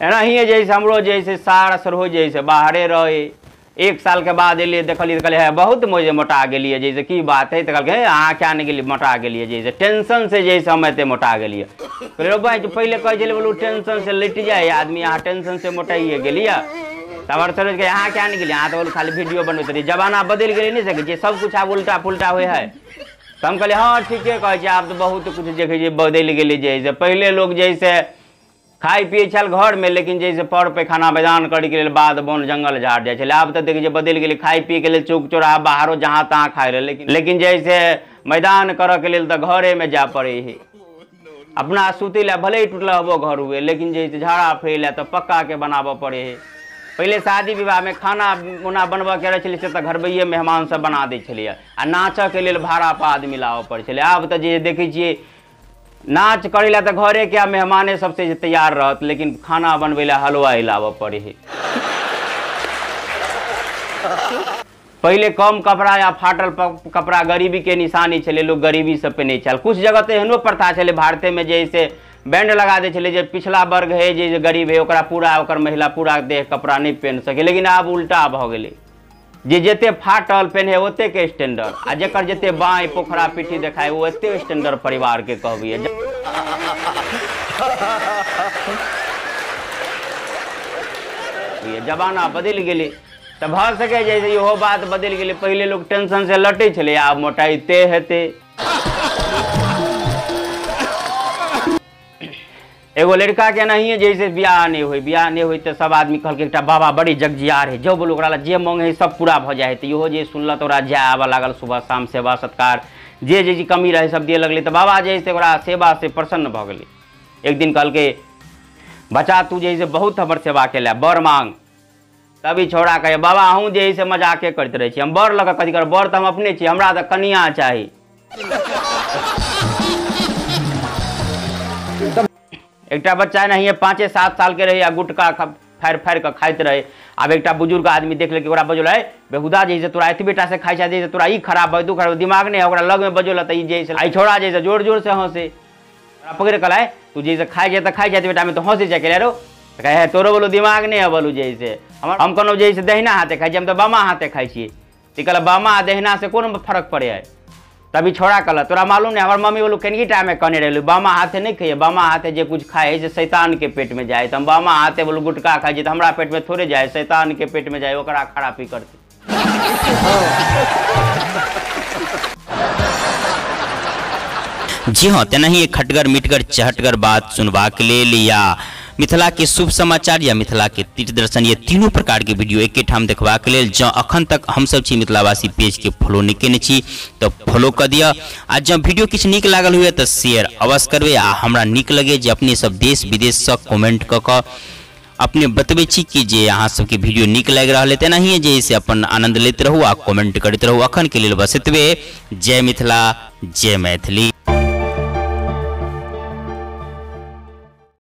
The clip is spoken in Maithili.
एनाहिए जे है हमरो जे है सार असर हो जे है बाहरे रहे। 1 साल के बाद एलियै देखलियै तऽ कहलियै हे बहुत मोजे मोटा गेलियै जैसे की बात है। तऽ कहलकै हे अहाँ क्या नहि गेलियै मोटा गेलियै जैसे टेंशन से जैसे हम एते मोटा गेलियै। कहलियै भाई पहिले कहै छलै बोलू टेंशन से लटि जाइ आदमी, अहाँ टेंशन से मोटाइए गेलियै। तब आओर सर अहाँ क्या नहि गेलियै, अहाँ तऽ बोलू खाली वीडियो बनबैत रहियै। जमाना बदलि गेलै, नहि सकै छियै सबकिछु आब उल्टा पुल्टा होइ है। तऽ हम कहलियै हँ ठीके कहै छियै, आब तऽ बहुत किछु देखै छियै बदलि गेलै। जैसे पहिले लोक जैसे खाइ पियै छल घरमे, लेकिन जैसे पर पैखाना मैदान करैके लेल बाध बन जंगल झाड़ जाइ छलै। आब तऽ देखै छियै बदलि गेलै, खाइ पियैके लेल चौक चौराहा बाहरो जहाँ तहाँ खाइ रहै, लेकिन जैसे मैदान करऽके लेल तऽ घरेमे जाय पड़ै है। अपना सुतै लए भले ही टूटल हबो घर हुए, लेकिन जैसे झाड़ा फिरै लए तऽ पक्काके बनाबऽ पड़ै है। पहिले शादी विवाहमे खाना उना बनबऽके रहै छलै से तऽ घरबैये मेहमान सब बना दै छलैए, आ नाचऽके लेल भाड़ापर आदमी लाबऽ पड़ै छलै। आब तऽ जे देखै छियै नाच करै लए तऽ घरेके आ मेहमाने सबसे जे तैयार रहत, लेकिन खाना बनबै लए हलवाइ लाबऽ पड़ै है। पहिले कम कपड़ा या फाटल कपड़ा गरीबीके निशानी छलै, लोक गरीबी से पहिनै छल। कुछ जगह तऽ एहनो प्रथा छलै भारतेमे जैसे बैंड लगा दै छलै जे पिछला वर्ग है जे गरीब है ओकरा पूरा ओकर महिला पूरा देह कपड़ा नहि पहिन सकै। लेकिन आब उल्टा भऽ गेलै, जे जते फाटल पेन्हे ओतेक स्टैंडर्ड, आ जकर जते बाँहि पोखरा पीठी देखाय ओ एते स्टैंडर्ड परिवारके कहबैए। जमाना बदलि गेलै तऽ भऽ सकै जे इहो बात बदलि गेलै। पहिले लोक टेंशन से लटै छलै, आब मोटाइते हेतै। एगो लड़का के एनाहिए जैसे बियाह नहि होइ, बियाह नहि होइ तऽ सब आदमी कहलकै एकटा बाबा बड़ी जगजियार है, जो बोलू ओकरा जे मांगे है सब पूरा भऽ जाइ है। तऽ इहो जे सुनलक ओकरा जाय आबऽ लागल, सुबह शाम सेवा सत्कार जे जे कमी रहै सब दिए लगलै। तऽ बाबा जे से ओकरा सेवा से प्रसन्न भऽ गेलै। एक दिन कहलकै बच्चा तू जे से बहुत हमर सेवा केला, बर मांग। तभी छौड़ा कहै बाबा अहूँ जे से मजाके करैत रहै छी, हम बर लऽ कऽ कथी करब, बर तऽ हम अपने छी, हमरा तऽ कनिया चाही। एकटा बच्चा एनाहिए 5-7 साल के रहे आ गुटका फाड़ि फाड़ि कऽ खाइत रहे। आब एकटा बुजुर्ग आदमी देख लेलकै, ओकरा बजौल है बेहुदा जे से तोरा एतबे टा से खाइ छै, जे तोरा ई खराब है दू खराब दिमाग नहि है। ओकरा लगमे बजौल तऽ ई जे से आई छौड़ा जे से जोर जोर से हँसे, ओकरा पकड़ि कऽ कहलै तू जे से खाइ छै तऽ खाइ छै बेटा में तऽ हँसै छै रो। तऽ कहै तोरो बोलू दिमाग नहि है बोलू जे से हम कोनो जे से दहिना हाथे खाइ छी, हम तऽ बामा हाथे खाइ छियै। तऽ कहलक बामा आ दहिना से कोन फरक पड़ै है। तभी छौड़ा कहलक तोरा मालूम नहीं हमर मम्मी बोलू कनिकी टाइममे कहने रहलू बामा हाथे नहीं खाइए, बामा हाथे जे कुछ खाए है से शैतान के पेट में जाए। तऽ हम बामा हाथे बोलू गुटका खाइ छी तऽ हमरा पेट में थोड़े जाए, शैतान के पेट में जाए, ओकरा खराबी करतै। जी हाँ, तेनाही खटगर मिटगर चहटगर बात सुनबाक लेल या मिथिला के शुभ समाचार या मिथिला के तीर्थ दर्शन, ये तीनों प्रकार के वीडियो एके ठाम देखबाक लेल जँ अखन तक हमसब छी मिथिलावासी पेज के फॉलो नहि केने छी तऽ फॉलो कऽ दिअ। आ जँ वीडियो किछु नीक लागल हुए तऽ शेयर अवश्य करबै। आ हमरा नीक लगे जे अपने सब देश विदेशसँ कमेंट कऽ कऽ अपने बतबै छी कि जे अहाँ सबके वीडियो नीक लागि रहल है। तेनाहिए जे से अपन आनंद लैत रहू आ कमेंट करैत रहू। अखन के लेल बस एतबे। जय मिथिला, जय मैथिली।